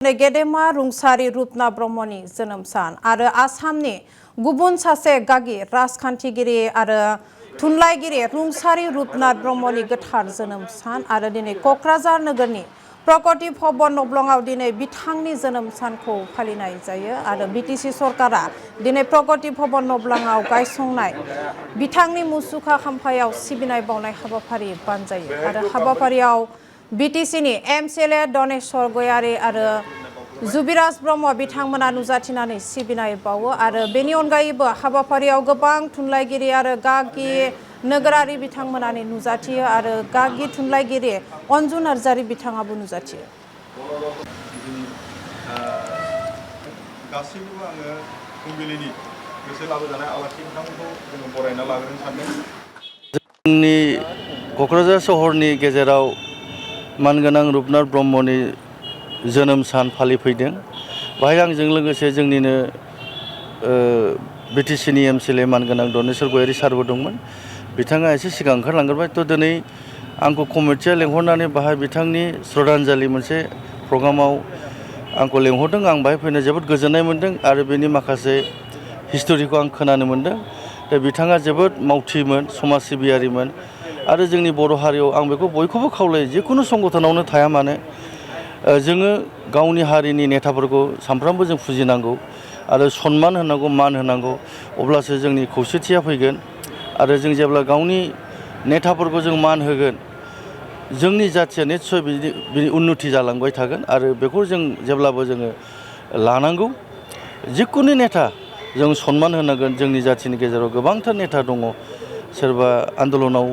गेदेमा रुंसारि रुपना ब्रह्मनि जोनोम सान आरो आसामनि गुबुन सासे गागि राजखान्थिगिरि आरो थुनलाइगिरि रुंसारि रुपनाथ ब्रह्मनि गोथार जोनोम सान आरो दिनै क'क्राझार नोगोरनि प्रगति भवन नब्लङाव दिनै बिथांनि जोनोम सानखौ फालिनाय जायो आरो बिटिसि सरकारा दिनै प्रगति भवन नब्लङाव गायसंनाय बिथांनि मुसुखा खाम्फायाव सिबिनाय बावनाय हाबाफारि बानजायो आरो हाबाफारियाव बिटिसिनि एमसिएलए दनेश्वर गयारी आरो जुबिराज ब्रह्म बिथांमोना नुजाथिनानै सिबिनाय बावो आरो बेनि अनगायैबो हाबाफारियाव गोबां थुनलाइगिरि आरो गागि नोगोरारि बिथांमोनानो नुजाथियो आरो गागि थुनलाइगिरि अन्जु नार्जारी बिथाङाबो नुजाथियो। गासैबो आङो फुंबिलिनि गोसो लाबोजानाय आलासि बिथांमोनखौ जोङो बरायना लाग्रोनो सानदों। जोंनि क'क्राझार सहरनि गेजेराव मानगोनां रुपनाथ ब्रह्मनि जोनोम सान फालिफैदों। बाहाय आंजों लोगोसे जोंनिनो बिटिसिनि एमसिएलए मानगोनां दनेश्वर गयारी सारबो दंमोन। बिथाङा एसे सिगां ओंखारलांग्रोबाय। थ' दिनै आंखौ कमिटिया लेंहरनानै बाहाय बिथांनि श्रद्धांजलि मोनसे प्रग्रामाव आंखौ लेंहरदों। आं बाहाय फैनो जोबोद गोजोननाय मोनदों आरो बेनि माखासे हिस्ट'रिखौ आं खोनानो मोनदों। दा बिथाङा जोबोद मावथिमोन, समाज सिबियारिमोन आरो जोंनि बर' हारियाव आं बेखौ बयखौबो खावलायो जिखुनु संगठनावनो थाया मानो जोङो गावनि हारिनि नेताफोरखौ सानफ्रामबो जों फुजिनांगौ आरो सन्मान होनांगौ, मान होनांगौ, अब्लासो जोंनि खौसेथिया फैगोन आरो जों जेब्ला गावनि नेताफोरखौ जों मान होगोन जोंनि जाथिया निस्सय बिनि उन्नति जालांबाय थागोन आरो बेखौ जों जेब्लाबो जोङो लानांगौ। जिखुनु नेता जों सन्मान होनांगोन। जोंनि जाथिनि गेजेराव गोबांथार नेता दङ। सोरबा आन्दलनाव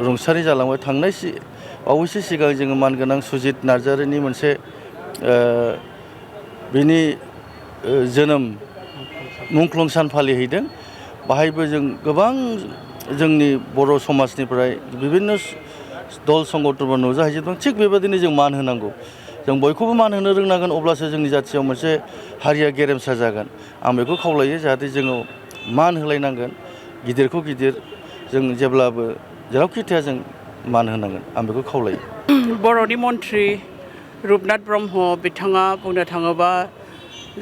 रुंसारि जालांबाय। थांनाय बावैसो सिगां जोङो मानगोनां सुजित नार्जारीनि मोनसे बिनि जोनोम मुंख्लं सान फालिहैदों। बाहायबो जों गोबां जोंनि बर' समाजनिफ्राय बिभिन्न दल संगठनफोर नुजाहैजोबदों। थिग बेबायदिनो जों मान होनांगौ। जों बयखौबो मान होनो रोंनांगोन, अब्लासो जोंनि जाथियाव मोनसे हारिया गेरेमसा जागोन। आं बेखौ खावलायो जाहाथे जोङो मान होलायनांगोन। गिदिरखौ गिदिर जों जेब्लाबो जेरावखि थाया जों मान होनांगोन। आं बेखौ खावलायो। बर'नि मन्त्रि रुपनाथ ब्रह्म बिथाङा बुंनो थाङोबा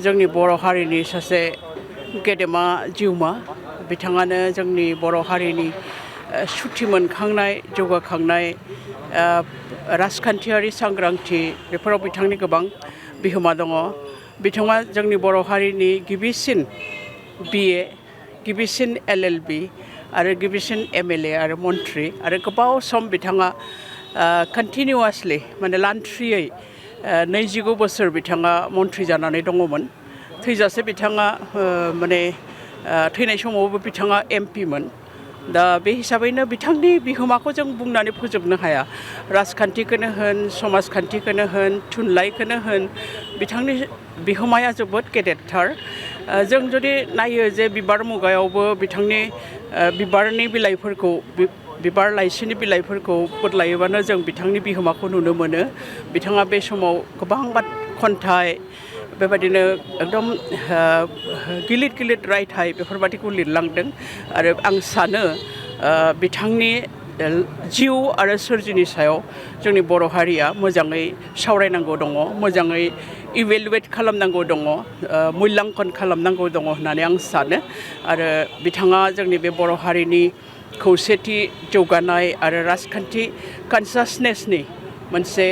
जोंनि बर' हारिनि सासे गेदेमा जिउमा। बिथाङानो जोंनि बर' हारिनि सुथि मोनखांनाय, जौगाखांनाय, राजखान्थियारि सांग्रांथि बेफोराव बिथांनि गोबां बिहोमा दङ। बिथाङा जोंनि बर' हारिनि गिबिसिन बिए, गिबिसिन एलएलबि आरो गिबिसिन एमएलए आरो मन्त्रि आरो गोबाव सम बिथाङा कन्टिनिउवासलि माने लान्थ्रियै 29 बोसोर बिथाङा मन्त्रि जानानै दङमोन। थैजासे बिथाङा माने थैनाय समावबो बिथाङा एमपिमोन। दा बे हिसाबैनो बिथांनि बिहोमाखौ जों बुंनानै फोजोबनो हाया। राजखान्थिखौनो होन, समाजखान्थिखौनो होन, थुनलाइखौनो होन, बिथांनि बिहोमाया जोबोद गेदेरथार। जों जुदि नायो जे बिबार मुगायावबो बिथांनि बिबारनि बिलाइफोरखौ, बिबार लाइसिनि बिलाइफोरखौ बोदलायोबानो जों बिथांनि बिहोमाखौ नुनो मोनो। बिथाङा बे समाव गोबां खन्थाइ बेबायदिनो एकदम गिलिर गिलिर रायथाइ बेफोरबादिखौ लिरलांदों आरो आं सानो बिथांनि जिउ आरो सोरजिनि सायाव जोंनि बर' हारिया मोजाङै सावरायनांगौ दङ, मोजाङै इभेलुवेट खालामनांगौ दङ, मुल्याङ्कन खालामनांगौ दङ होननानै आं सानो। आरो बिथाङा जोंनि बे बर' हारिनि खौसेथि, जौगानाय आरो राजखान्थि कनसासनेसनि मोनसे